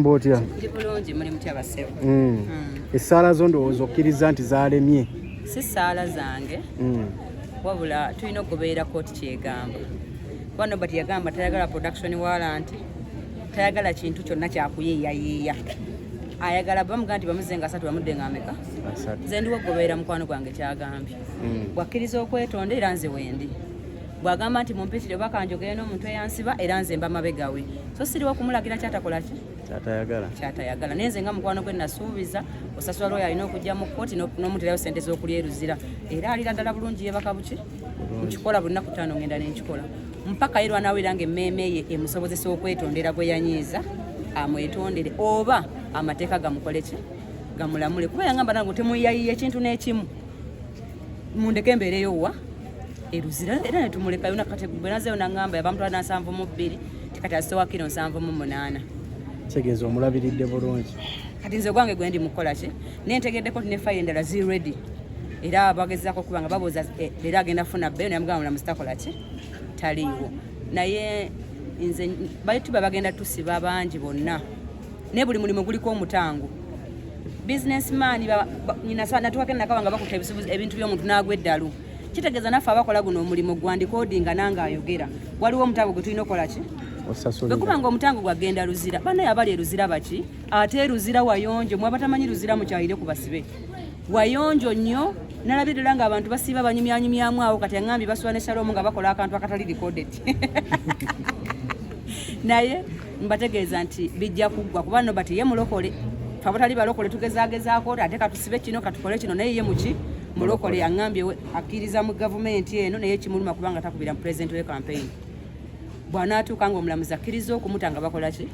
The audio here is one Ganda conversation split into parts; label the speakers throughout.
Speaker 1: Otya?
Speaker 2: Ndi bulungi, muli mutya bassebo?
Speaker 1: Essaala zo ndowooza okkiriza nti zaalemye?
Speaker 2: Si ssaala zange, wabula tulina okugoberera kooti kyegamba, kuba Nobert yagamba tayagala production warrant, tayagala kintu kyonna kyakuyiiyayiiya. Ayagala bamugaa nti bamuze nga 30, bamudde nga ameka?
Speaker 1: 30.
Speaker 2: Nze ndiwo okugoberera mukwano gwange kyagambye. Bwakkiriza okwetonda, era nze wendi. Bwagamba nti mumpitire oba kanjogere n'omuntu eyansiba, era nze mba mabegawe, so siriwo okumulagira kyatakola ki.
Speaker 1: Kyatayagala.
Speaker 2: Kyatayagala. Naye nze nga mukwano gwe nasuubiza osasula looya alina okujja mu kkooti n'omuterayo sente z'okulya eruzira, era alira ddala bulungi, yebaka buki. Nkikola buli nnaku 5, ngenda nenkikola mpaka ye lwanawulira nga emmeeme ye emusobozesa okwetondera gwe yanyiiza, amwetondere oba amateeka gamukole ki, gamulamule. Kuba yangamba nange temuyayiye ekintu n'ekimu, mundeke embeereyo wa eruzira, era netumulekayo. Nakati bwenazeyo nangamba yabamutwala 72, tikati azitowa kiro 78.
Speaker 1: Kitegeeza omulabiridde bulungi.
Speaker 2: Kati nze gwange gwendi mukukola ki, nentegeddeko nti ne fayiro endala ziri ready, era bagezaako okuba nga babuuza leero agenda kufuna bail, naye mugamba mulamuzi takola ki, taliiwo. Naye nze bayituba bagenda tusiba bangi bonna, naye buli mulimu guliko omutango. Businessman natuwako nakawa nga bakuta ebintu by'omuntu n'agwa eddalu, kitegeeza naffe abakola guno omulimu gwandikodinga nange ayogera, waliwo omutango gwe tulina okukola ki.
Speaker 1: Osasulira.
Speaker 2: Bwe nga omutango gwagenda Luzira, banaye abali eruzira baki, ate eruzira wayonjo. Mwe abatamanyi Luzira mukyayire ku basibe, wayonjo nnyo. Nalabye ddala nga abantu basiiba banyumyanyumyamu awo. Kati aŋŋambye basula ne Shalom nga bakola akantu akatali recorded, naye mbategeeza nti bijja kuggwa, kuba Nobert ye mulokole. Fe abatali balokole tugezaagezaako ate katusibe kino, katukole kino, naye ye muki, mulokole. Aŋŋambye akkiriza mu gavumenti eno, naye kimuluma kubanga takubira mu pulezidenti we campaign. Bw'anaatuuka nga omulamuzi akkiriza okumuta nga bakola ki,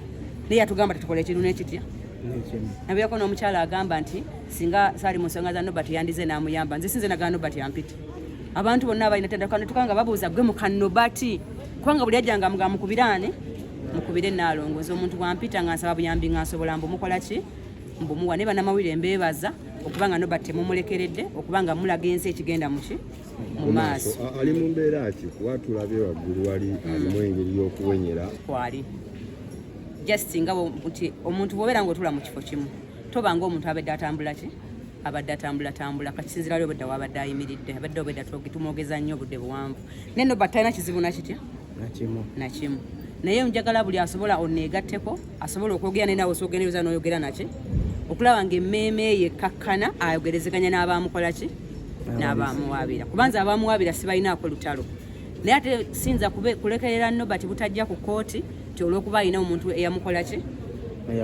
Speaker 2: naye yatugamba tetukola ekintu n'ekitya.
Speaker 1: N'ekimu.
Speaker 2: Nabeerako n'omukyala agamba nti singa saali mu nsonga za Nobert yandize n'amuyamba. Nze sinze nagana Nobert yampita. Abantu bonna abalina tendeka nga babuuza gwe muka Nobert, kubanga buli ajjanga nga mukubiraane mukubire Naalongo. Nze omuntu bwampita nga nsaba buyambi nga nsobola mbumukola ki, mbumuwa. Naye bannamawulire mbeebaza okuba nga Nobert temumulekeredde, okuba nga mulaga ensi ekigenda muki mu maaso.
Speaker 3: Ali mu mbeera ki? Kuba tulabye waggulu wali alimu engeri y'okuwenyera.
Speaker 2: Kwali just nga nti omuntu bw'obeera ng'otula mu kifo kimu, toba ng'omuntu abadde atambula ki, abadde atambula tambula. Kakisinzira ali obwedda wabadde ayimiridde, abadde obwedda tumwogeza nnyo obudde buwanvu, naye Nobert talina kizibu nakitya.
Speaker 1: Nakimu.
Speaker 2: Nakimu. Naye njagala buli asobola oneegatteko, asobola okwogera naye, nawe osobola n'oyogera naki, okulaba ng'emmeeme ye ekkakkana, ayogerezeganya n'abamukola ki, n'abamuwaabira, kubanza abamuwaabira sibalinaako lutalo. Naye ate siyinza kulekerera Nobert butajja ku kooti ti olw'okuba alina omuntu eyamukola ki,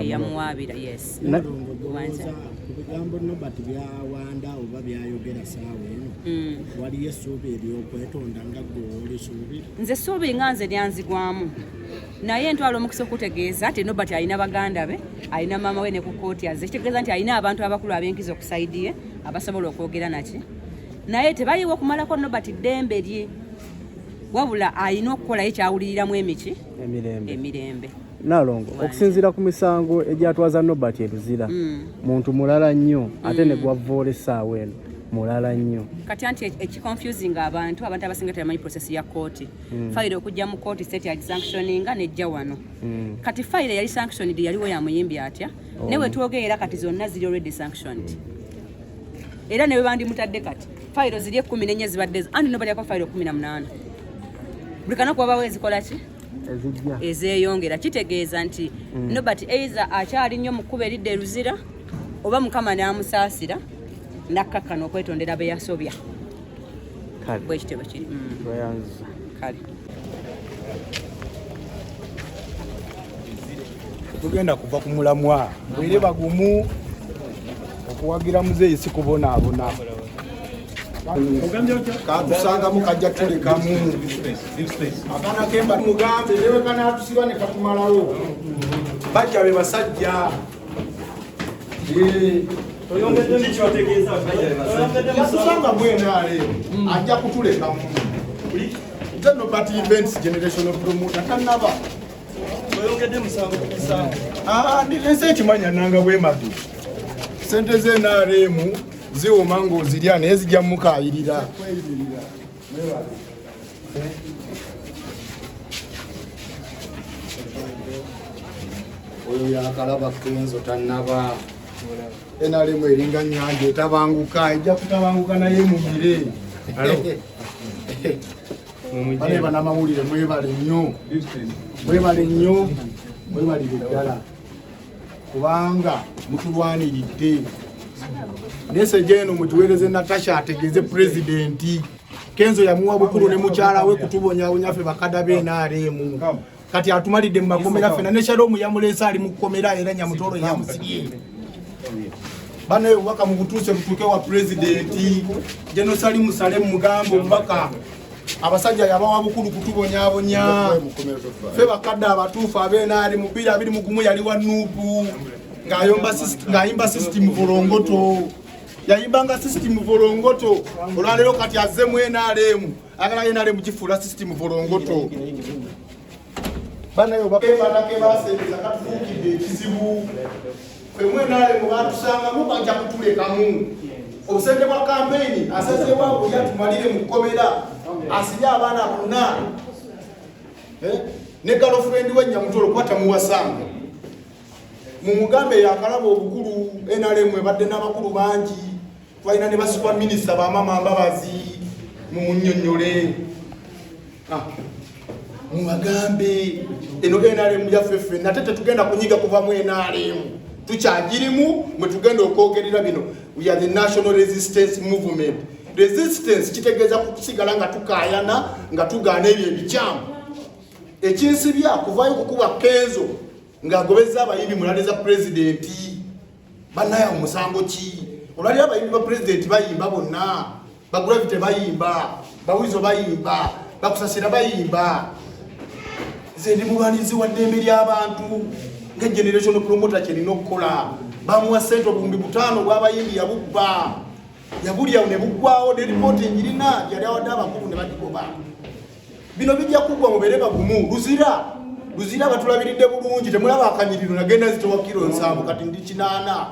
Speaker 2: eyamuwaabira. Yes.
Speaker 4: Nalongo, ndowooza ku bigambo Nobert byawanda oba byayogera saawa eno, waliyo essuubi eryokwetonda nga gwe wolisuubira?
Speaker 2: Nze essuubi nga nze lyanzigwamu, naye ntwala omukisa okutegeeza nti Nobert alina baganda be, alina maama we ne ku kooti azze, kitegeeza nti alina abantu abakulu ab'enkizo ku side ye abasobola okwogera naki, naye tebaliwo okumalako Nobert ddembe lye, wabula alina okukolayo kyawuliriramu emiki.
Speaker 1: Emirembe.
Speaker 2: Emirembe.
Speaker 1: Nalongo, okusinziira ku misango egyatwaza Nobert eruzira, muntu mulala nnyo, ate ne gwavoola essaawa eno mulala nnyo.
Speaker 2: Kati anti ekiconfusing abantu, abantu abasinga tebamanyi process ya kooti. Fayiro okujja mu kooti, state yagisanctioninga nejja wano. Kati fayiro yali sanctioned yaliwo ya muyimbi atya? Naye wetwogerera kati zonna ziri already sanctioned, era ne bwebandimutadde kati fayiro ziri 14 zibadde anti nobalyako fayiro 18, buli kanaku wabawo ezikola ki,
Speaker 1: ezijja.
Speaker 2: Ezeeyongera. Kitegeeza nti Nobert either akyali nnyo mu kkuba eridda eruzira, oba Mukama n'amusaasira nakkakkana okwetondera be yasobya.
Speaker 1: Kale.
Speaker 2: Bwe kityo bwe kiri.
Speaker 1: Tweyanziza.
Speaker 2: Kale.
Speaker 5: Tugenda kuva ku mulamwa, bwere bagumu okuwagira muzeeyi, si kubonaabona. Katusangamu kajja tulekamu akaana kemba, mugambe newe kanatusiba ne katumalawo, bajja be basajja. Yatusanga mwenaale ajja kutulekamu. Nze Nobert Events generational promoter tanaba.
Speaker 6: Oyongedde musango ku musango.
Speaker 5: Ah, ensi ekimanya nanga bwemadu sente z'NRM ziwoma ng'ozirya, naye zijja mukayirira. Oyo yakalaba Kenzo tannaba. NRM eringa nnyanja etabanguka, ejja kutabanguka naye mumire. Bane banamawulire mwebale nnyo, mwebale nnyo, mwebalire ddala kubanga mutulwaniridde. Message eno mugiweereze Natasha ategeeze pulezidenti. Kenzo yamuwa bukulu ne mukyala we kutubonyabonya ffe bakada be NRM. Kati atumalidde mu makomera ffena ne Shalom yamuleese ali mu kkomera era Nyamutolo yamusibye. Banaye obubaka mubutuuse butuuke wa pulezidenti. General Salim Saleh mugambe obubaka. Abasajja yabawa bukulu kutubonyabonya. Ffe bakadde abatuufu ab'e NRM 2021 yali wa Nuupu ng'ayimba system volongoto. Yayimbanga system volongoto. Olwaleero kati azze mu NRM. Ayagala NRM gifuula system volongoto. Banaye obakebana ke baseereza katufuukidde ekizibu. Ffe mu NRM baatusangamu bajja kutulekamu. Obusente bwa kampeyini asazeewo bulya tumalire mu kkomera asibye abaana bonna. Ne girlfriend we Nyamutolo kuba tamuwasanga. Mumugambe yakalaba obukulu. NRM ebadde n'abakulu bangi, twalina ne basupa minisita bamama Mbabazi. Mumunnyonnyole, mubagambe eno NRM yaffe ffenna, ate tetugenda kunyiga kuva mu NRM, tukyagirimu mwe tugenda okwogerera bino. We are the National Resistance Movement. Resistance kitegeeza kusigala nga tukaayana nga tugaana ebyo ebikyamu. Ekinsibya kuvaayo kukuba Kenzo ng'agobezza abayimbi mulale za pulezidenti. Bannaye omusango ki? Olwaliro abayimbi ba pulezidenti bayimba bonna, bagravity bayimba, bawizo bayimba, bakusasira bayimba. Nze ndi mulwanizi wa ddembe ly'abantu nga generation promoter kyerina okukola. Bamuwa ssente 5000 bw'abayimbi yabubba, yabulya ne buggwawo. Ne ripooti njirina yali awadde abakulu ne bagigoba. Bino bijja kuggwa, mubeere bagumu. Luzira, Luzira batulabiridde bulungi, temulaba akanyiriro. Nagenda zitowa kiro 70, kati ndi 80.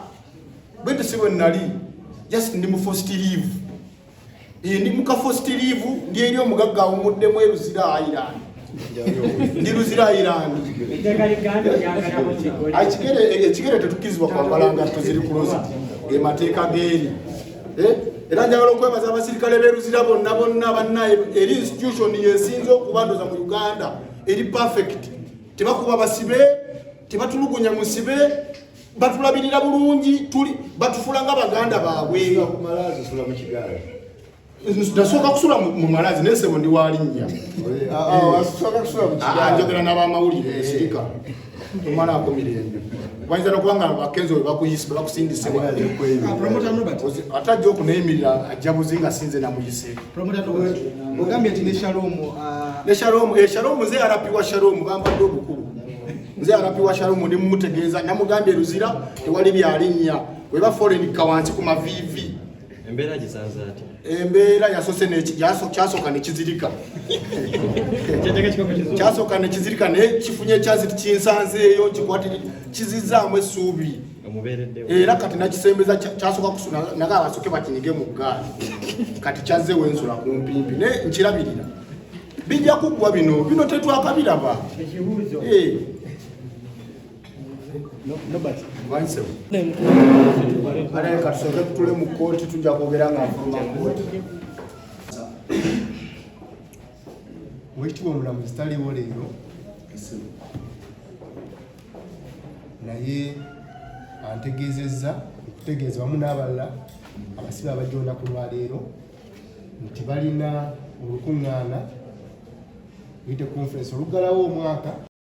Speaker 5: Bwente si bwe nali, just ndi mu forced leave. Ndi mu ka forced leave, ndi eri omugagga awumuddemu e Luzira Island. Ndi Luzira Island. Ekigere tetukkirizibwa kwambala ngatto ziri closed, ge mateeka geeri. Era njagala okwebaza abasirikale b'e Luzira bonna bonna. Banna eri institution yesinze okubandoza mu Uganda, eri perfect. Tebakuba basibe, tebatulugunya musibe, batulabirira bulungi, tuli batufula nga baganda baabwe. Nasooka kusula mu malazi naye sebo ndi walinnya. Njogera n'abamawulire, esirika tomalako mirembe. Bayinza nokuba nga bakenzo we bakusindise, ate ajja okuneyimirira ajja buzi nga sinze namuyise.
Speaker 6: Ogambye nti ne Shalom
Speaker 5: Ne Shalom, Shalom nze RP wa Shalom, bampadde obukulu. Nze RP wa Shalom, ndi mumutegeeza namugambye Luzira tewali byalinnya, weba foreign kawansi ku maviivi.
Speaker 7: Embeera gisanze ati?
Speaker 5: Embeera yasose kyasooka nekizirika, kyasooka nekizirika, naye kifunye ekyaziti kinsanzeeyo nkikwatiri kizizaamu essuubi.
Speaker 7: Omubeereddewo?
Speaker 5: Era kati nakisembeza kyasooka kusula naga abasooke bakinyige mu ggaali, kati kyazze wensula kumpimpi naye nkirabirira. Bijja kuggwa bino, bino tetwakabiraba.
Speaker 1: Ekibuuzo.
Speaker 5: Norbert. Wansebo. Ate katusooke tutule mu kkooti, tujja kwogera nga nfuluma mu kkooti.
Speaker 8: Owekitiibwa omulamuzi taliwo leero, naye antegeezezza okutegeeza wamu n'abalala abasibe abajja olunaku lwaleero nti balina olukuŋŋaana luyite conference oluggalawo omwaka.